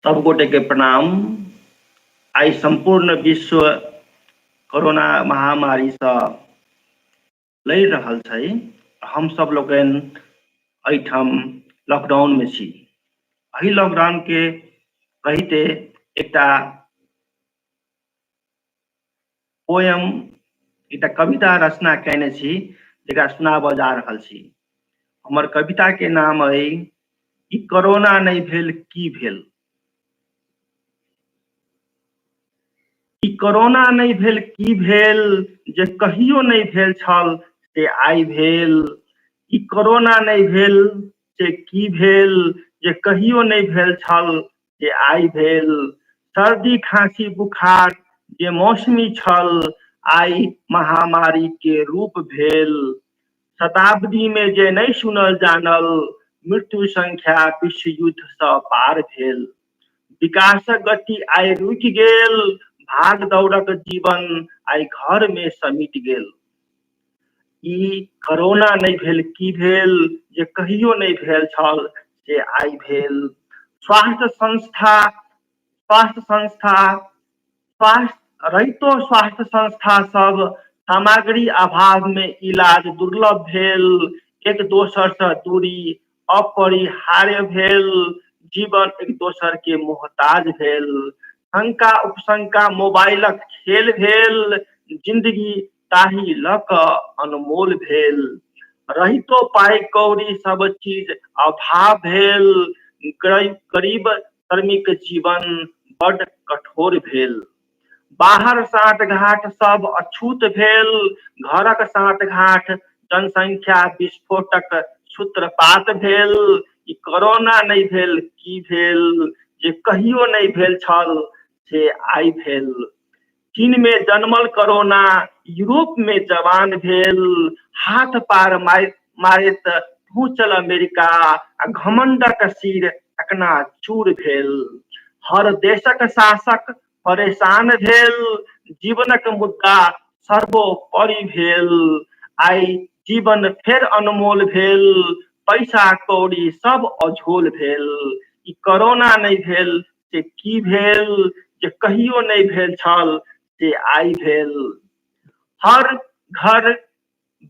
सब गोटे के प्रणाम। आइ सम्पूर्ण विश्व कोरोना महामारी सँ लड़ि रहल छै। हमसब लोकनि एहिठाम लॉकडाउन मे छी। एहि लॉकडाउन के रहिते एकटा पोयम, एकटा कविता रचना कयने छी, जकरा सुनाबऽ जा रहल छी। हमर कविता के नाम अइ ई कोरोना नहि भेल की भेल। ई कोरोना नहि भेल की भेल, जे कहियो नहि भेल छल से आइ भेल। ई कोरोना नहि भेल से की भेल, जे कहियो नहि भेल छल से आइ भेल। सर्दी खाँसी बुखार जे मौसमी छल, आइ महामारी के रूप भेल। शताब्दी मे जे नहि सुनल जानल, मृत्यु संख्या विश्व युद्ध सँ पार भेल। विकासक गति आइ रुकि गेल, भाग दौड़क जीवन आइ घर मे समिट गेल। ई कोरोना नहि भेल की भेल, जे कहियो नहि भेल छल से आइ भेल। स्वास्थ्य संस्था स्वास्थ्य संस्था स्वास्थ्य रहितो स्वास्थ्य संस्था सब सामग्री अभाव मे इलाज दुर्लभ भेल। एक दोसर सँ दूरी अपरिहार्य भेल, जीवन एक दोसर के मोहताज भेल। शंका उपशंका मोबाइलक खेल भेल, जिंदगी ताहि लऽ कऽ अनमोल भेल। रहितो पाइ कौड़ी सब चीज अभाव भेल, गरीब श्रमिक जीवन बड्ड कठोर भेल। बाहर साँठ घाट सब अछूत भेल, घरक साँठ घाट जनसंख्या विस्फोटक सूत्रपात भेल। ई कोरोना नहि भेल की भेल, जे कहियो नहि भेल छल से आइ भेल। चीन मे जन्मल कोरोना यूरोप मे जवान भेल, हाथ पार मारैत पहुँचल अमेरिका आ घमंडक सिर चकनाचूर भेल। हर देशक शासक परेशान भेल, जीवनक मुद्दा सर्वोपरि भेल। आइ जीवन फेर अनमोल भेल, पैसा कौड़ी सब अझोल भेल। ई कोरोना नहि भेल से की भेल, जे कहियो नहि भेल छल से आइ भेल। हर घर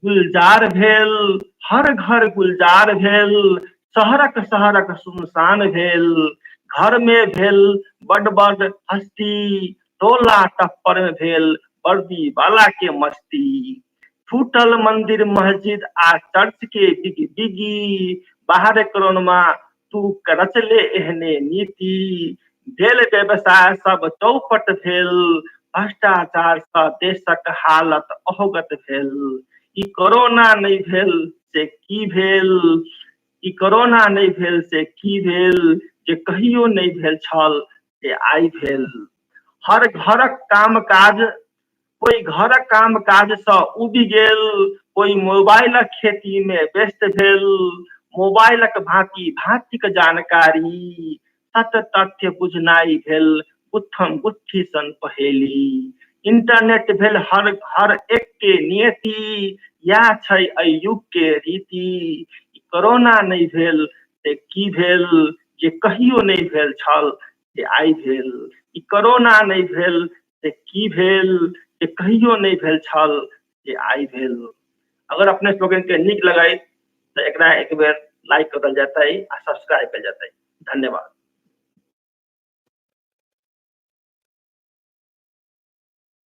गुलजार भेल, हर घर गुलजार भेल, शहरक शहरक सुनसान भेल। घर मे भेल बड बड हस्ती, टोला टप्पर मे भेल वर्दी वाला के मस्ती। फूटल मंदिर मस्जिद आ चर्च के बिग बिगी, बाहर कोरोनमा तू रचले एहने नीति। भेल व्यवसाय सब चौपट भेल, भ्रष्टाचार सँ देशक हालत अवगत भेल। ई कोरोना नहि भेल से की भेल, ई कोरोना नहि भेल से की भेल, जे कहियो नहि भेल छल से आइ भेल। हर घरक काम काज, कोइ घरक काम काज सँ उबि गेल, कोइ मोबाइलक खेती मे व्यस्त भेल। मोबाइलक भांति भांतिक जानकारी, सत्य तथ्य बुझनाइ भेल गुत्थम गुत्थी सन पहेली। इंटरनेट भेल हर हर एक के नियति, इएह छै एहि युग के रीति। कोरोना नहि भेल से की भेल, जे कहियो नहि भेल छल से आइ भेल। ई कोरोना नहि भेल से की भेल, जे कहियो नहि भेल छल से आइ भेल। अगर अपने लोगन के नीक लगै तऽ एकरा एक बेर लाइक कऽ देल जेतै आ सब्सक्राइब कयल जेतै। धन्यवाद।